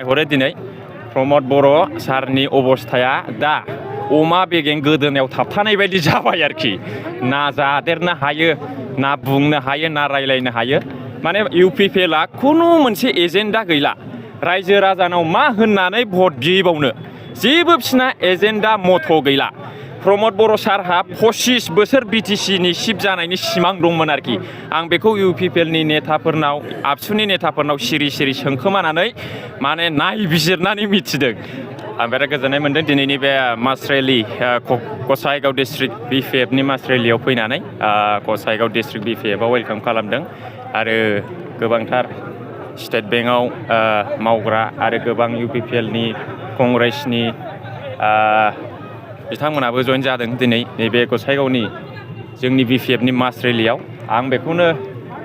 हरे दिनै प्रमद बर' सारनि अबस्थाया दा अमा बेगें गोदोनायाव थाबथानाय बायदि जाबाय आरोखि ना जादेरनो हायो ना बुंनो हायो ना रायलायनो हायो माने इउपिपिएलआ खुनु मोनसे एजेन्डा गैला रायजो राजानाव मा होननानै भट बिबावनो जेबो बिसिना एजेन्डा मथ' गैला प्रमद बर' सारहा 25 बोसोर बिटिसिनि चिफ जानायनि सिमां दंमोन आरोखि आं बेखौ इउपिपिएलनि नेताफोरनाव आबसुनि नेताफोरनाव सिरि सिरि सोंखोमानानै माने नायबिजिरनानै मिथिदों आं बिराद गोजोननाय मोनदों दिनैनि बे मास रेलि गसाइगाव डिस्ट्रिक्ट बिपिएफनि मास रेलियाव फैनानै गसाइगाव डिस्ट्रिक्ट बिपिएफआव वेलकाम खालामदों आरो गोबांथार स्टेट बेंकआव मावग्रा आरो गोबां इउपिपिएलनि कंग्रेसनि बिथांमोनाबो जइन जादों दिनै नैबे गसाइगावनि जोंनि बिपिएफनि मास रेलियाव आं बेखौनो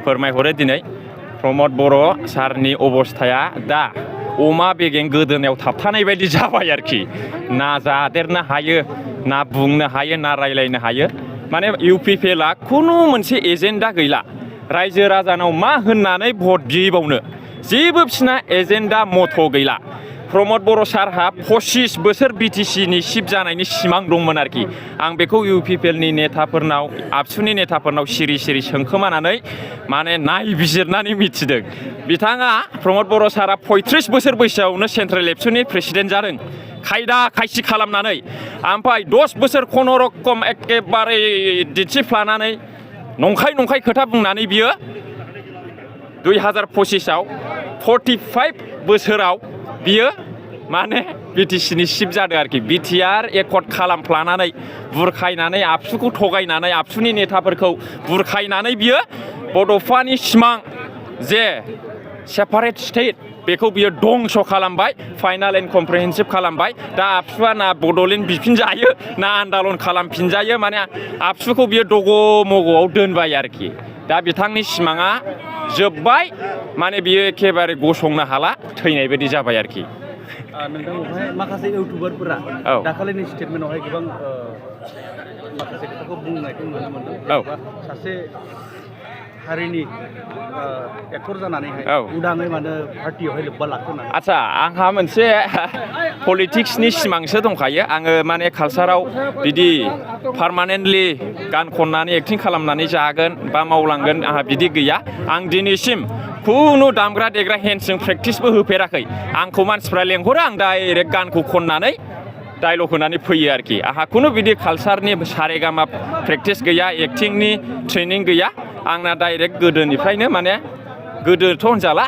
फोरमायहरो दिनै प्रमद बर' सारनि अबस्थाया दा अमा बेगें गोदोनायाव थाबथानाय बायदि जाबाय आरोखि ना जादेरनो हायो ना बुंनो हायो ना रायलायनो हायो माने इउपिपिएलआ खुनु मोनसे एजेन्डा गैला रायजो राजानाव मा होननानै भट बिबावनो जेबो बिसिना एजेन्डा मथ' गैला प्रमद बर' सारहा 25 बोसोर बिटिसिनि चिफ जानायनि सिमां दंमोन आरोखि आं बेखौ इउपिपिएलनि नेताफोरनाव आबसुनि नेताफोरनाव सिरि सिरि सोंखोमानानै माने नायबिजिरनानै मिथिदों बिथाङा प्रमद बर' सारा 35 बोसोर बैसोआवनो सेन्ट्रेल एबसुनि प्रेसिडेन्ट जादों खायदा खायसि खालामनानै ओमफ्राय 10 बोसोर खुनुरुखम एखेबारे दिन्थिफ्लानानै नंखाय खोथा बुंनानै बियो 2025आव 45 बोसोराव बियो माने बिटिसिनि चिफ जादों आरोखि बिटिआर एकर्ड खालामफ्लानानै बुरखायनानै आबसुखौ थगायनानै आबसुनि नेताफोरखौ बुरखायनानै बियो बड'फानि सिमां जे सेपारेट स्टेट बेखौ बियो दंस' खालामबाय फाइनाल एन्ड कमप्रिहेन्सिभ खालामबाय दा आबसुआ ना बड'लेण्ड बिफिनजायो ना आन्दालन खालामफिनजायो माने आबसुखौ बियो दग' मग'आव दोनबाय आरोखि दा बिथांनि सिमाङा जोब्बाय माने बियो एखेबारे गसंनो हाला थैनाय बायदि जाबाय आरोखि नोंथांनावहाय माखासे इउटुबारफोरा दाखालिनि स्टेटमेन्टआवहाय गोबां माखासे खोथाखौ बुंनायखौ नुनो मोनदों सासे हारिनि एक्टर जानानैहाय उदाङै माने पार्टियावहाय लोब्बा लाखिनानै आच्छा आंहा मोनसे पलिटिक्सनि सिमांसो दंखायो आङो माने कालसाराव बिदि पार्मानेन्टलि गान खननानै एक्टिं खालामनानै जागोन बा मावलांगोन आंहा बिदि गैया आं दिनैसिम खुनु दामग्रा देग्रा हेन्डजों प्रेक्टिसबो होफेराखै आंखौ मानसिफ्रा लेंहरो आं डाइरेक्ट गानखौ खननानै डायलग होनानै फैयो आरोखि आंहा खुनु बिदि कालसारनि सारेगामा प्रेक्टिस गैया एक्टिंनि ट्रेनिं गैया आंना डाइरेक्ट गोदोनिफ्रायनो माने गोदोथ' होनजाला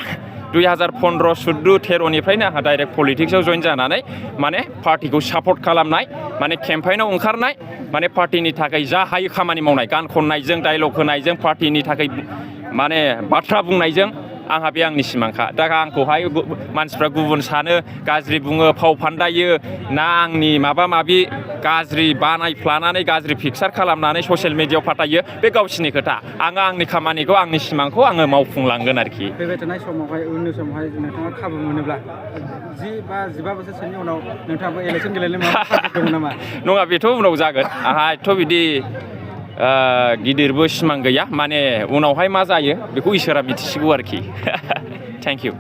2015-16-13निफ्रायनो आंहा डाइरेक्ट पलिटिक्सआव जइन जानानै माने पार्टिखौ सापर्ट खालामनाय माने केम्पेइनाव ओंखारनाय माने पार्टिनि थाखाय जा हायो खामानि मावनाय गान खननायजों डायलग होनायजों पार्टिनि थाखाय माने बाथ्रा बुंनायजों आंहा बे आंनि सिमांखा दा आंखौहाय मानसिफ्रा गुबुन सानो गाज्रि बुङो फाव फान्दायो ना आंनि माबा माबि गाज्रि बानायफ्लानानै गाज्रि पिक्सार खालामनानै ससियेल मिडियायाव फाथायो बे गावसिनि खोथा आङो आंनि खामानिखौ आंनि सिमांखौ आङो मावफुंलांगोन आरोखि फैबाय थानाय समावहाय उननि समावहाय नोंथाङा खाबु मोनोब्ला 10 बा 15 बोसोरसोनि उनाव नोंथाङाबो इलेक्सन गेलेनो दङ नामा नङा बेथ' उनाव जागोन आंहा एथ' बिदि गिदिरबो सिमां गैया माने उनावहाय मा जायो बेखौ इसोरा मिथिसिगौ आरोखि थेंक इउ